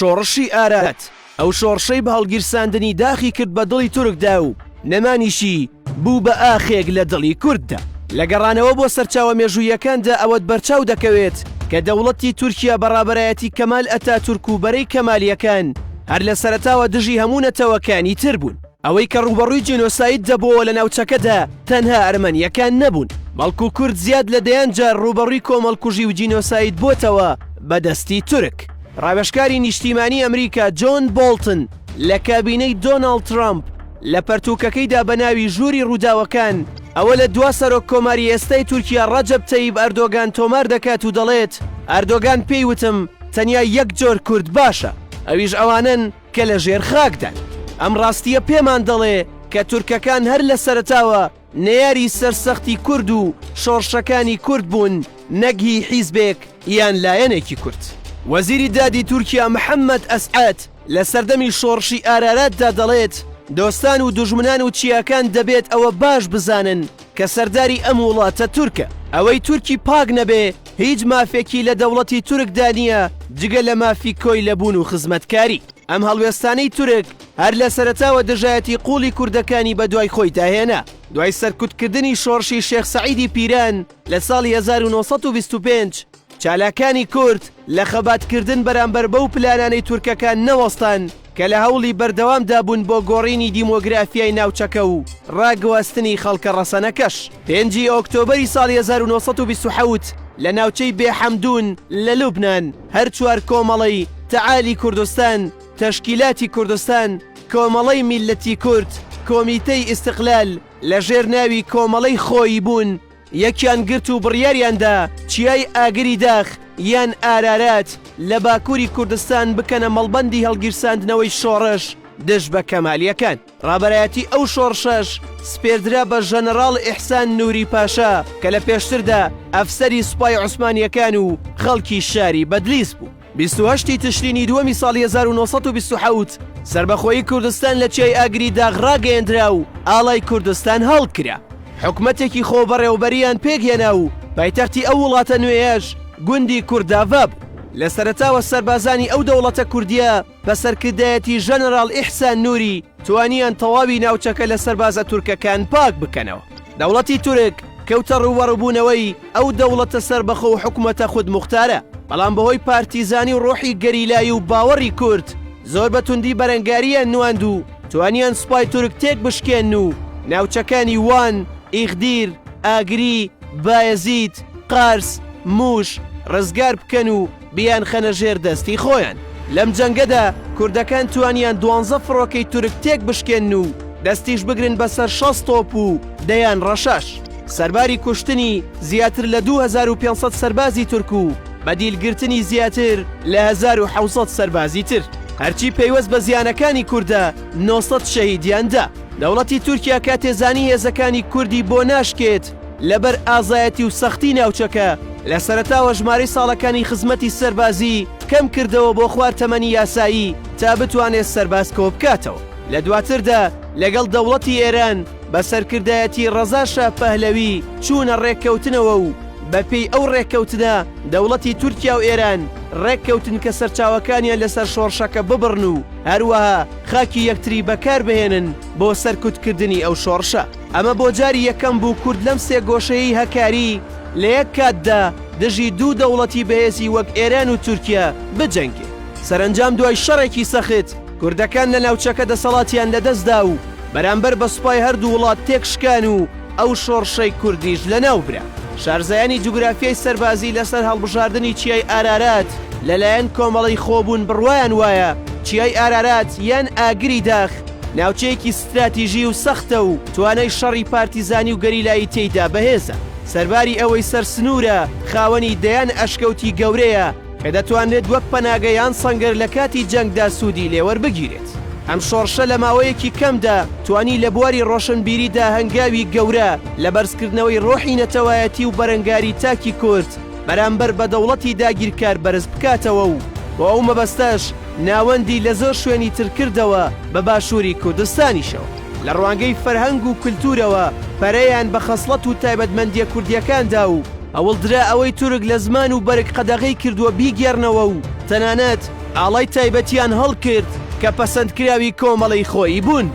شۆڕشی ئارارات، ئەو شۆڕشەی بە هەڵگیرساندنی داخی کرد بە دڵی تورکدا و نەمانیشی بوو بە ئاخێک لە دڵی کورددا. لە گەڕانەوە بۆ سەرچاوە مێژووییەکاندا ئەوەت بەرچاو دەکەوێت کە دەوڵەتی تورکیا بە ڕابەرایەتی کەمال ئەتاتورک و بەرەی کەمالییەکان هەر لە سەرەتاوە دژی هەموو نەتەوەکانی تر بوون. ئەوەی کە ڕووبەڕووی جینۆساید دەبۆوە لە ناوچەکەدا تەنها ئەرمەنییەکان نەبوون، بەڵکو کورد زیاد لە دەیان جار ڕووبەڕووی کۆمەڵکوژی و جینۆساید بۆتەوە بە دەستی تورک. ڕاوێژکاری نیشتیمانی ئەمریکا جۆن بۆڵتن لە کابینەی دۆناڵد ترەمپ لە پەرتووکەکەیدا بە ناوی ژووری ڕووداوەکان ئەوە لە دوا سەرۆک کۆماری ئێستای تورکیا ڕەجەب تەیب ئەردۆگان تۆمار دەکات و دەڵێت ئەردۆگان پێی وتم تەنیا یەک جۆر کورد باشە ئەویش ئەوانەن کە لە ژێر خاکدان. ئەم ڕاستییە پێمان دەڵێ کە تورکەکان هەر لە سەرەتاوە نەیاری سەرسەختی کورد و شۆڕشەکانی کورد بوون نەک هی حیزبێک یان لایەنێکی کورد. وەزیری دادی تورکیا محەمەد ئەسعەد لە سەردەمی شۆڕشی ئاراراتدا دەڵێت، دۆستان و دوژمنان و چیاکان دەبێت ئەوە باش بزانن کە سەرداری ئەم وڵاتە تورکە. ئەوەی تورکی پاک نەبێ هیچ مافێکی لە دەوڵەتی تورکدا نییە جگە لە مافی کۆیلەبوون و خزمەتکاری. ئەم هەڵوێستانەی تورک هەر لە سەرەتاوە دژایەتی قووڵی کوردەکانی بەدوای خۆیدا هێنا. دوای سەرکوتکردنی شۆڕشی شێخ سەعیدی پیران لە ساڵی 1925، چالاکانی کورد لە خەباتکردن بەرامبەر بەو پلانانەی تورکەکان نەوەستان کە لە هەوڵی بەردەوامدا بوون بۆ گۆڕینی دیمۆگرافیای ناوچەکە و ڕاگواستنی خەڵکە ڕەسەنەکەش. پێنجی ئۆکتۆبەری ساڵی 1927 لە ناوچەی بێحەمدوون لە لوبنان، هەر چوار کۆمەڵەی، تەعالی کوردستان، تەشکیلاتی کوردستان، کۆمەڵەی میللەتی کورد، کۆمیتەی ئیستقلال، لە ژێر ناوی کۆمەڵەی خۆییبوون یەکیان گرت و بڕیاریان دا چیای ئاگری داخ یان ئارارات لە باکووری کوردستان بکەنە مەڵبەندی هەڵگیرساندنەوەی شۆڕش دژ بە کەمالییەکان. ڕابەرایەتی ئەو شۆڕشەش سپێردرا بە ژەنەڕاڵ ئیحسان نوری پاشا کە لە پێشتردا ئەفسەری سوپای عوسمانییەکان و خەڵکی شاری بەدلیس بوو. 28 ی تشرینی دووەمی ساڵی 1927 سەربەخۆیی کوردستان لە چیای ئاگری داغ ڕاگەیەندرا و ئاڵای کوردستان هەڵکرا. حکومەتێکی خۆبەڕێوەبەرییان پێکهێنا و پایتەختی ئەو وڵاتە نوێیەش گوندی کورداڤا بوو. لە سەرەتاوە سەربازانی ئەو دەوڵەتە کوردییە بە سەرکردایەتی ژەنەراڵ ئیحسان نوری توانیان تەواوی ناوچەکە لە سەربازە تورکەکان پاک بکەنەوە. دەوڵەتی تورک کەوتە ڕووبەڕووبوونەوەی ئەو دەوڵەتە سەربەخۆ و حکومەتە خودموختارە، بەڵام بەهۆی پارتیزانی و ڕۆحی گەریلایی و باوەڕی کورد زۆر بە توندی بەرەنگارییان نواند و توانیان سوپای تورک تێک بشکێنن و ناوچەکانی وان، ئیغدیر، ئاگری، بایەزید، قارس، موش ڕزگار بکەن و بیانخەنە ژێر دەستی خۆیان. لەم جەنگەدا کوردەکان توانیان دوانزە فڕۆکەی تورک تێک بشکێنن و دەستیش بگرن بەسەر 60 تۆپ و دەیان ڕەشاش. سەرباری کوشتنی زیاتر لە 2500 سەربازی تورک و بە دیل گرتنی زیاتر لە 1700 سەربازی تر. هەرچی پەیوەست بە زیانەکانی کوردە 900 شەهیدیان دا. دەوڵەتی تورکیا کاتێ زانی هێزەکانی کوردی بۆ ناشکێت، لەبەر ئازایەتی و سەختی ناوچەکە، لە سەرەتاوە ژمارەی ساڵەکانی خزمەتی سەربازی کەم کردەوە بۆ خوار تەمەنی یاسایی تا بتوانێت سەرباز کۆبکاتەوە. لە دواتردا لەگەڵ دەوڵەتی ئێران بە سەرکردایەتی ڕەزا شا پەهلەوی چوونە ڕێککەوتنەوە و بە پێی ئەو ڕێککەوتنە دەوڵەتی تورکیا و ئێران ڕێککەوتن کە سەرچاوەکانیان لەسەر شۆڕشەکە ببڕن و هەروەها خاکی یەکتری بەکاربهێنن بۆ سەرکوتکردنی ئەو شۆڕشە. ئەمە بۆ جاری یەکەم بوو کورد لەم سێگۆشەیەی هەکاری لە یەک کاتدا دژی دوو دەوڵەتی بەهێزی وەک ئێران و تورکیا بجەنگێ. سەرەنجام دوای شەڕێکی سەخت کوردەکان لە ناوچەکە دەسەڵاتیان لەدەستدا و بەرامبەر بە سوپای هەردوو وڵات تێکشکان و ئەو شۆڕشەی کوردیش لەناوبرا. شارزایانی جوگرافیای سەربازی لەسەر هەڵبژاردنی چیای ئارارات لەلایەن کۆمەڵەی خۆبوون بڕوایان وایە چیای ئارارات یان ئاگری داخ ناوچەیەکی ستراتیژی و سەختە و توانای شەڕی پارتیزانی و گەریلایی تێیدا بەهێزە. سەرباری ئەوەی سەر سنوورە، خاوەنی دەیان ئەشکەوتی گەورەیە کە دەتوانرێت وەک پەناگە یان سەنگەر لە کاتی جەنگدا سوودی لێوەربگیرێت. ئەم شۆڕشە لە ماوەیەکی کەمدا توانی لە بواری ڕۆشنبیریدا هەنگاوی گەورە لە بەرزکردنەوەی ڕۆحی نەتەوایەتی و بەرەنگاری تاکی کورد بەرامبەر بە دەوڵەتی داگیرکار بەرز بکاتەوە و بۆ ئەو مەبەستەش ناوەندی لە زۆر شوێنی تر کردەوە بە باشووری کوردستانیشەوە. لە ڕوانگەی فەرهەنگ و کولتوورەوە پەرەیان بە خەسڵەت و تایبەتمەندییە کوردییەکان دا و هەوڵ درا ئەوەی تورک لە زمان و بەرگ قەدەغەی کردووە بیگێڕنەوە و تەنانەت. ئاڵای تایبەتیان هەڵکرد کە پەسەندکراوی کۆمەڵەی خۆیی بوون.